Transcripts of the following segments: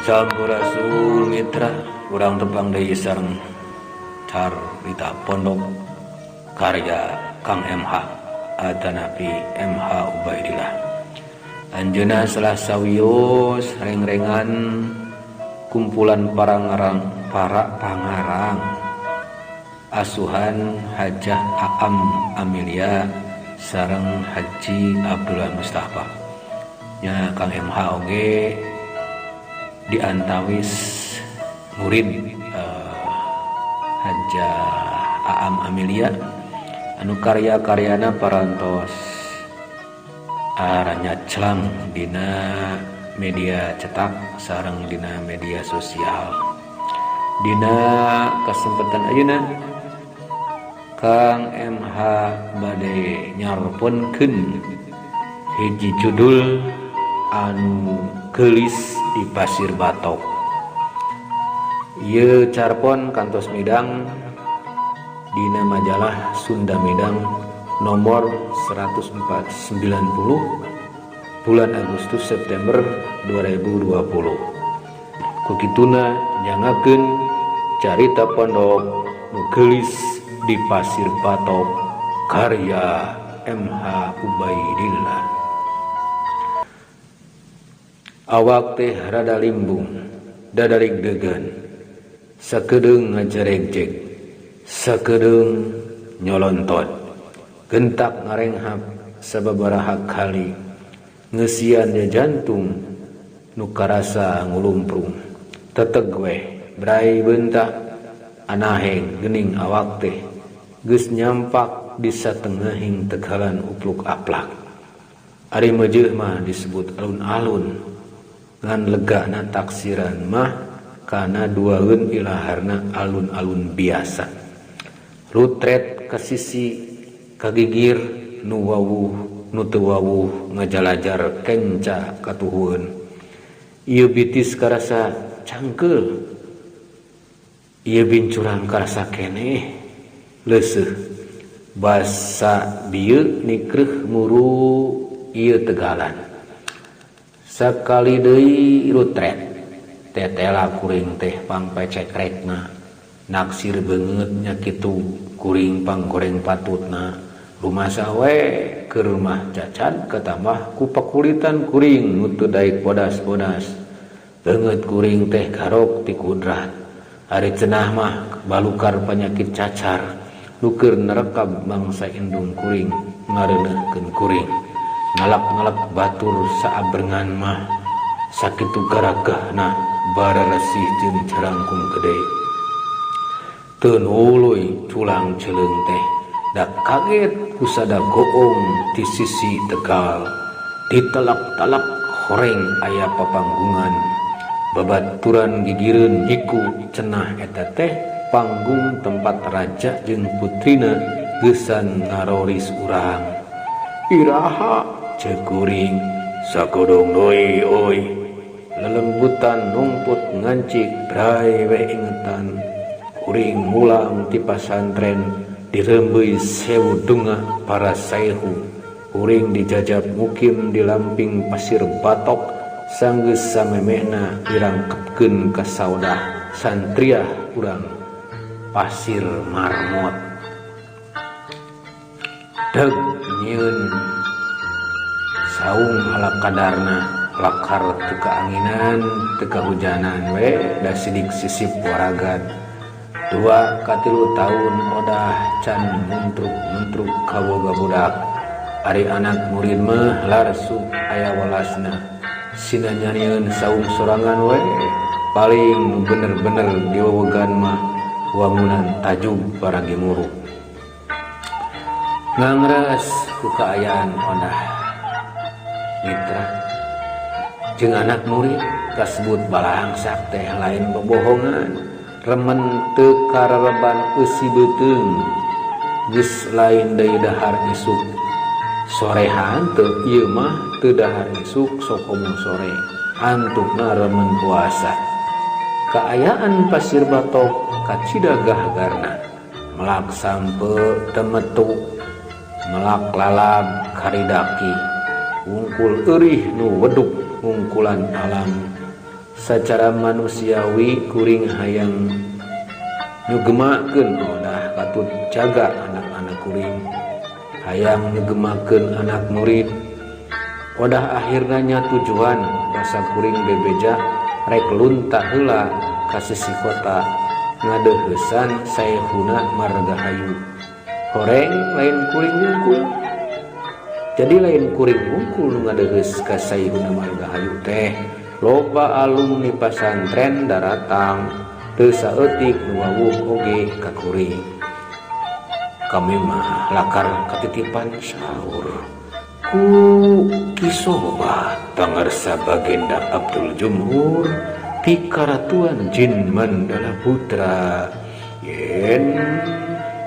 Sampurasun mitra, urang tepang deui sareng Carita Pondok karya Kang MH atanapi MH Ubaidillah. Anjeunna salah sawios rengrengan kumpulan para pangarang asuhan Hajah Aam Amilia sareng Haji Abdullah Mustafa. Nya Kang MH oge diantawis murid Hajah Aam Amilia anu karya-karyana parantos aranya celang dina media cetak sareng dina media sosial. Dina kesempatan ayeuna Kang MH bade nyarponkeun hiji judul anu geulis di Pasir Batok. Ieu carpon kantos midang dina majalah Sunda Midang nomor 10490 bulan Agustus September 2020. Ku kituna nyangakeun Carita Pondok nu geulis di Pasir Batok karya MH Ubaidillah. Awak teh rada limbung, dada degan, sakedeung ngajaregjeg, sakedeung nyolontot, gentak ngarenghap sababaraha kali, ngeusian jantung nu karasa ngulumprung, teteg weh brai beunta, anaheng geuning awak teh geus nyampak di satengahing tegalan upluk aplak. Ari meujeuh mah disebut alun-alun, ngan legana taksiran mah kana duaeun ilaharna alun-alun biasa. Rutret ka sisi kagigir nu wawuh nu teu wawuh ngajalajar kenca katuhueun. Ieu bitis karasa cangkeul, ieu bincurang karasa keneh leuseuh. Basa bieu nikreuh muru ieu tegalan. Sakali deui rutret tetela kuring teh pangpecekrekna, naksir beungeut nya kitu kuring panggoreng patutna. Rumasa we keur mah cacat katambah ku pakulitan kuring nu teu daek bodas-bodas. Beungeut kuring teh garok ti kudrat. Ari cenah mah balukar panyakit cacar nu keur nerekab bangsa indung kuring ngareuneuhkeun kuring. Ngalap-ngalap batur saabrengan mah sakitu garagahna bararesih jeung jarangkung gede. Teu nuluy culang celeung teh da kaget kusada goong ti sisi tegal. Ditelak-telak horeng aya papanggungan. Babaturan gigireun nyiku cenah eta teh panggung tempat raja jeung putrina geusan ngaroris urang. Iraha ceuk kuring sakodong deui euy. Lelembutan nungtut ngancik brai we ingetan. Kuring mulang ti pasantren dirembeuy sewu dunga para saehu. Kuring dijajab mukim di lamping Pasir Batok sanggeus samemehna dirangkepkeun ka saodah santriah urang Pasir Marmot. Deg nyieun saung ala kadarna lakar teu kaanginan teu kahujanan we da sidik sisip waragan. 2 ka 3 tahun odah can muntruk-muntruk kaboga budak. Ari anak murid mah larsuk aya welasna. Sina nyarieun saung sorangan we paling bener-bener diwewegan mah wangunan tajug paragi muruk. Ngangreus ku kaayaan odah mitra jeung anak murid kasebut balangsak teh lain bobohongan. Remen teu karareban eusi beuteung geus lain deui dahar isuk sorehan teu ieu mah teu dahar isuk sokomo sore antukna remen puasa. Kaayaan Pasir Batok kacida gahgarna melak sampe temetu melak lalab karidaki wungkul eurih nu weduk wungkulan alam Sacara manusiawi kuring hayang nyugemakeun odah katut jaga anak-anak kuring, hayang nyugemakeun anak murid. Odah akhirna nya tujuan basa kuring bebeja rek luntah heula ka sisi kota ngadeuheusan Saehuna Margahayu. Horeng lain kuring wungkul. Jadi lain kuring wungkul nu ngadeuheus ka Saehuna Margahayu teh. Loba alumni pasantren daratang, teu saeutik nu wawuh oge ka kuring. Kami mah lakar katitipan saur ku Ki Sobat pangarsa Bagenda Abdul Jumhur ti Karatuan Jin Mandala Putra yen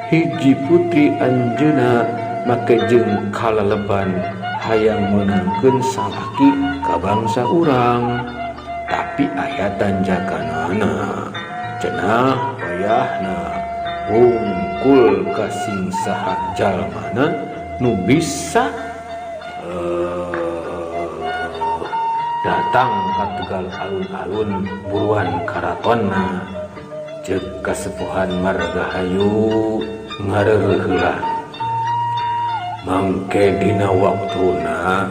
hiji putri anjeunna make jeung kalaleban hayang meunangkeun salaki ka bangsa urang, tapi aya tanjakanana cenah wayahna wungkul ka sing saha jalmana nu bisa datang ka Tegal alun-alun buruan karatonna. Ceuk kasepuhan Margahayu ngareureuh heula. Mangke dina waktuna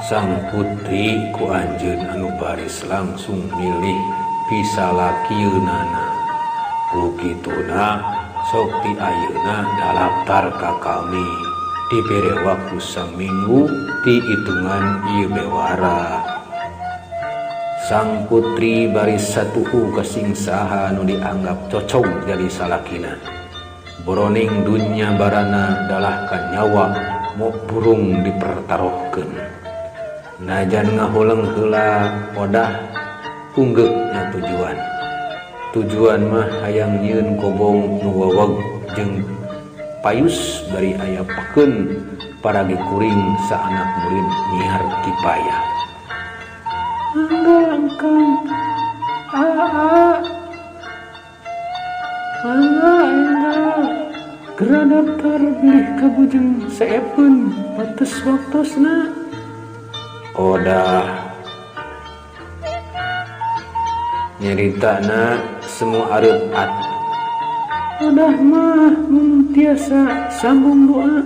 sang putri ku anjeun anu baris langsung milih pisalakieunana. Ku kituna sok ti ayeuna daftar ka kami, dibere waktu saminggu ti itungan ieu bewara. Sang putri baris satuhu ka sing saha nu dianggap cocog jadi salakina. Boroning dunya barana dalahkan nyawa mok burung dipertarohkeun. Najan ngahuleng heula odah unggeuk nya tujuan. Tujuan mah hayang nyieun kobong nu waweg jeung payus bari aya pakeun paragi kuring saanak murid nyiar kipayah. Mangga engkang aa, mangga enggal gera daftar bilih kabujeng seepeun bates waktosna. Odah nyaritana semua areup at. Odah mah mun tiasa sambung doa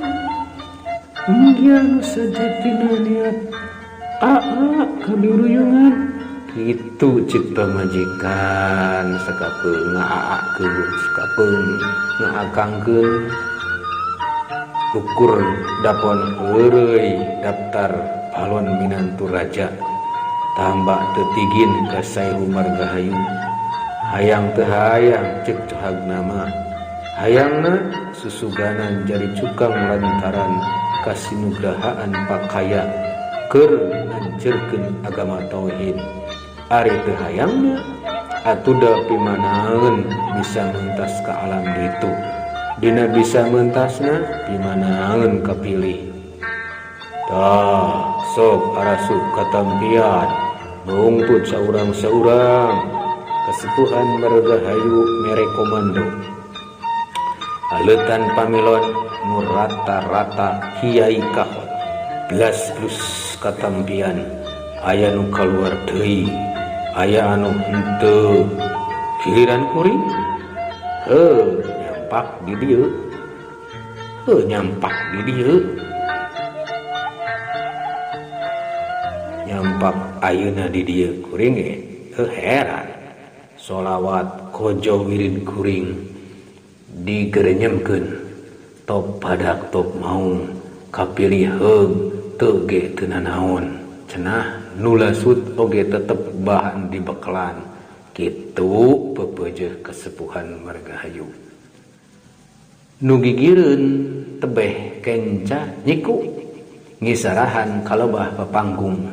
mugia nu sajatina niat aa kabiruyungan. Kitu cek pamajikan sakapeung ngaaakeun sakapeung ngaakangkeun. Ukur dapon heureuy daftar balon minantu raja tambah teu tigin ka Saehu Margahayu. Hayang teu hayang ceuk cohagna mah hayangna susuganan jadi cukang lantaran kasinugrahaan pakaya keur nganceurkeun agama tauhid. Ari teu hayangna atuda pimanaeun bisa mentas ka alam ditu. Dina bisa mentasna pimanaeun kapilih. Tah sok arasup katampian bungtut saurang-saurang. Kesepuhan Margahayu mere komando. Aleutan pamilon nu rata-rata hiai kahot blas blus katampian. Aya nu kaluar deui, aya anu henteu. Giliran kuring heuh nyampak di dieu, heuh nyampak di dieu, nyampak ayeuna di dieu kuring ge heuh heran. Solawat kojo wirid kuring digerenyemkeun top badak top maung kapilih heug teu ge teu nanaon cenah nulasut oge tetep bahan dibekelan. Kitu pepeujeuh kesepuhan Margahayu. Nu gigireun tebeh kenca nyiku ngisarahan kalebah papanggung.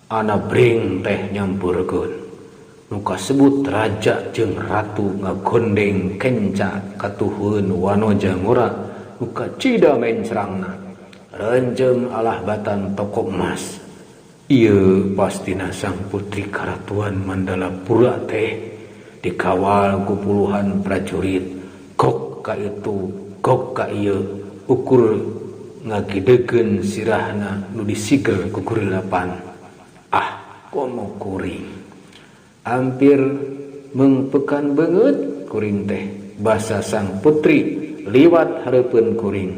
Ana bring teh nyampurkeun. Nu kasebut raja jeung ratu ngagondeng kenca katuhueun wanoja ngora nu kacida mencrangna. Renjem alah batan toko emas. Ieu pastina sang putri karatuan Mandalapura teh dikawal ku puluhan prajurit. Gok ka itu, gok ka ieu, ukur ngagidegeun sirahna nu disiger ku gurilapan. Ah, komo kuring. Ampir meungpeukan beungeut kuring teh basa sang putri liwat hareupeun kuring.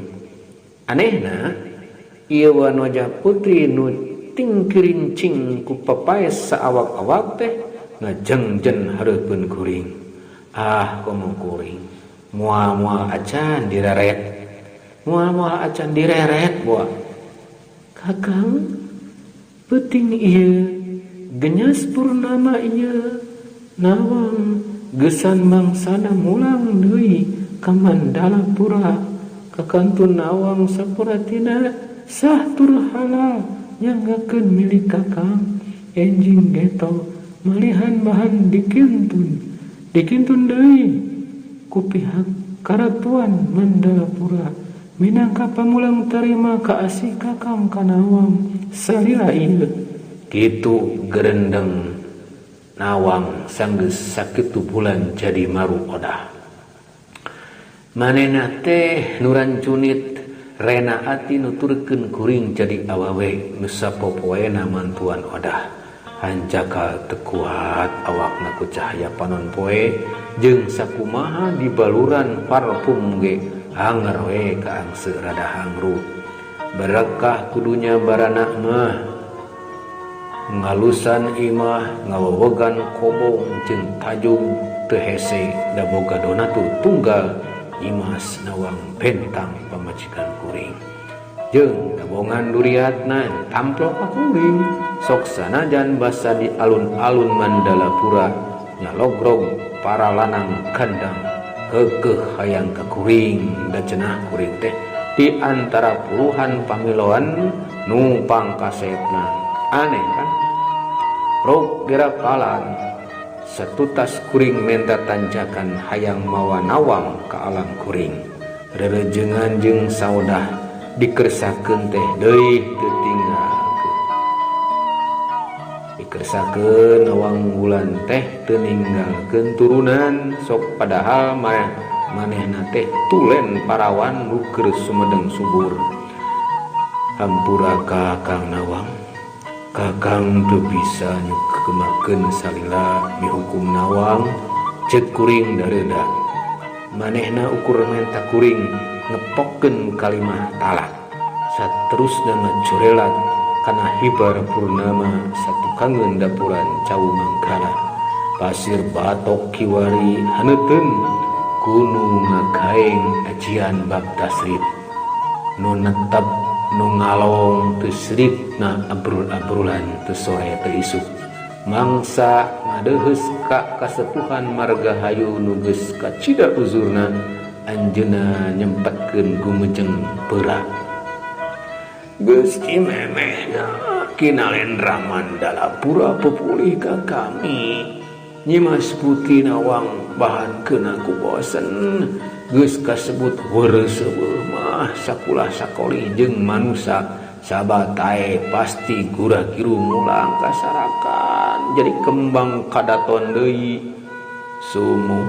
Anehna ieu wanoja putri nu tingkirincing ku papaes saawak-awak teh ngajengjen hareupeun kuring. Ah komo kuring moal-moal acan direret. Moal-moal acan direret boa. Kakang peuting ieu genyas purnama ieu nawang gesan mangsana mulang deui ka Mandalapura kakantun nawang sapuratina sah tur halal nyanggakeun milik kakang enjing geto malihan bahan dikintun dikintun deui ku pihak karatuan Mandalapura minangka pamulang tarima kaasih kakang ka nawang salila ieu. Kitu gerendeng nawang sanggeus sakitu bulan jadi maru odah. Manehna teh nu rancunit rena ati nuturkeun kuring jadi awewe nu sapopoena mantuan odah. Hanjakal teu kuat awakna ku cahaya panon poe jeung sakumaha dibaluran parfum ge anger we kaangse rada hangru. Barekah kudunya baranak mah ngalusan imah ngawewegan kobong jeung tajug teu hese da boga donatur tunggal Nyimas Nawang Bentang pamajikan kuring. Jeung dabongan duriatna tamplok ka kuring sok sanajan basa di alun-alun Mandalapura nyalogrog para lanang gandang keukeuh hayang ka kuring da cenah kuring teh di antara puluhan pamiloan nu pangkasepna. Aneh kan? Rok dirakalan satutas kuring menta tanjakan hayang mawa nawang ka alam kuring. Rerejengan jeung saodah dikersakeun teh deui teu tinggalkeun. Dikersakeun nawang bulan teh teu ninggalkeun turunan sok padahal manehna teh tulen parawan nu keur sumedeng subur. Hampura ka Kang Nawang. Kakang teu bisa nyukemakeun salila mihukum nawang ceuk kuring dareuda. Manehna ukur menta kuring ngepokkeun kalimah talak. Saterusna ngacorelat kana hibar purnama satukangeun dapuran cau mangkala. Pasir batok kiwari haneuteun kunu ngagaeng ajian bab tasrif. Nu netep nu ngalong teu siripna abrul-abrulan teu sore teu isuk. Mangsa ngadeuheus ka kasepuhan margahayu nu geus kacida uzurna anjeunna nyempetkeun gumejeng peura. Geus kimemehna Kinalendra Mandalapura pupulih ka kami. Nyimas Putri Nawang bahan keuna ku bosen geus kasebut heureuseueuh mah sakulah sakolih jeung manusa sabatae pasti gura-giru mulang kasarakan jadi kembang kadaton deui. Sumuh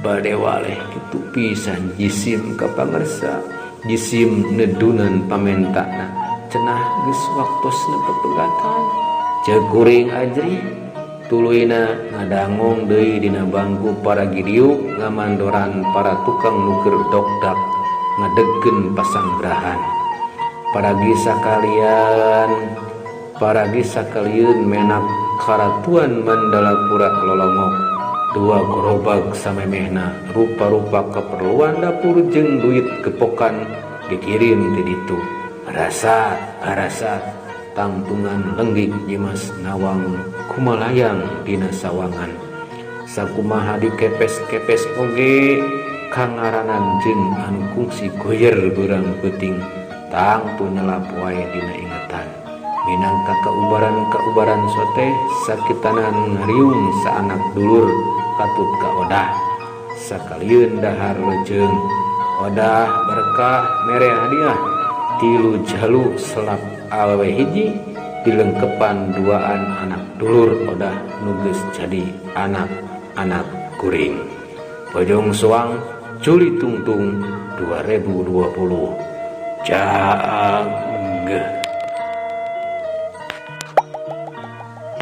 bade waleh kitu pisan jisim ka pangersa jisim nedunan pamentana cenah geus waktosna pepegatan. Ceuk kuring ajri tuluyna ngadangong deui dina bangku para gidiuk ngamandoran para tukang nu keur dokdak ngadegkeun pasanggrahan. Paragi sakalian menak karatuan Mandalapura lolongok dua gerobak samemehna rupa-rupa keperluan dapur jeung duit gepokan dikirim ti ditu. Barasat barasat tangtungan lenggik Nyimas Nawang kumalayang dina sawangan. Sakumaha dikepes-kepes oge kangaranan jeung anu kungsi goyer beurang peuting tangtu nyelap wae dina ingetan. Minangka kaubaran-kaubaran sote sakitanan ngariung saanak dulur katut ka odah. Sakalieun dahar leuceung odah berkah mere hadiah tilu jalu selap awewe hiji dilengkepan duaan anak dulur odah nu geus jadi anak-anak kuring. Bojong Soang Juli Tungtung 2020. Jaag.